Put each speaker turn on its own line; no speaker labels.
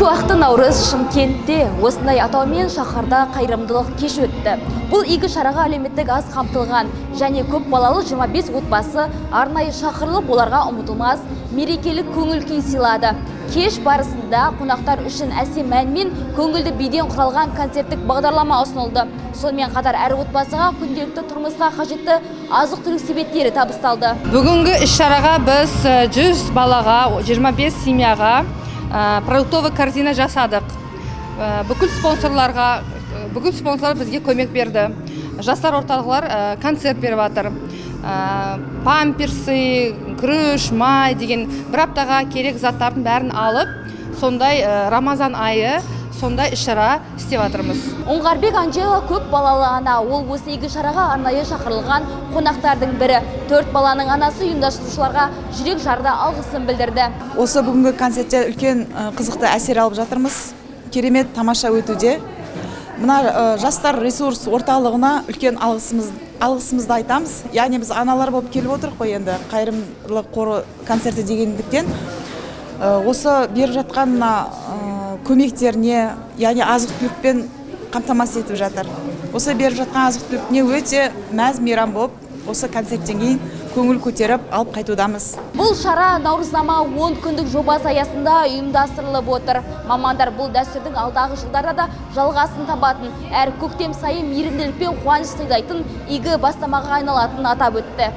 Шуақты наурыз Шымкентте осындай атаумен шаһарда қайырымдылық кеш өтті. Бұл игі шараға әлеуметтік аз қамтылған және көп балалы 25 отбасы арнайы шақырылып, оларға ұмытылмас мерекелік көңіл күй сыйлады. Кеш барысында қонақтар үшін әсем ән мен көңілді биден құралған концерттік бағдарлама ұсынылды. Сонымен қатар әр отбасыға күнделікті тұрмысқа қажетті азық-түлік себеттері табысталды.
Бүгінгі іс-шараға біз 100 балаға, 25 семьяға продуктовый корзина жасадық. Бүкіл спонсорларға, бүкіл спонсорлар бізге көмек берді. Жастар орталығылар концерт беріп жатыр. Памперсы, күріш, май деген бір аптаға керек заттардың бәрін алып, сондай Рамазан айы сондай іс-шара істеп жатырмыз.
Оңғарбек Анжела көп балалы ана. Ол осы игі шараға арнайы шақырылған қонақтардың бірі. Төрт баланың анасы ұйымдастырушыларға жүрек жарды алғысын білдірді.
Осы бүгінгі концертте үлкен қызықты әсер алып жатырмыз. Керемет, тамаша өтуде. Мына жастар ресурс орталығына үлкен алғысымызды айтамыз. Яғни біз аналар болып келіп отырмық қой енді, қайырымдылық қоры концерті дегендіктен, осы беріп жатқан мына көмектеріне, яғни азық түлікпен қамтамасыз етіп жатыр. Осы беріп жатқан азық түлікіне өте мәз мейрам болып, осы концерттен кейін көңіл көтеріп алып қайтудамыз.
Бұл шара Наурызнама 10 күндік жобасы аясында ұйымдастырылып отыр. Мамандар бұл дәстүрдің алдағы жылдарда да жалғасын табатын, әр көктем сайын мейірімділік пен қуаныш сыйлайтын игі бастамаға айналатынын атап өтті.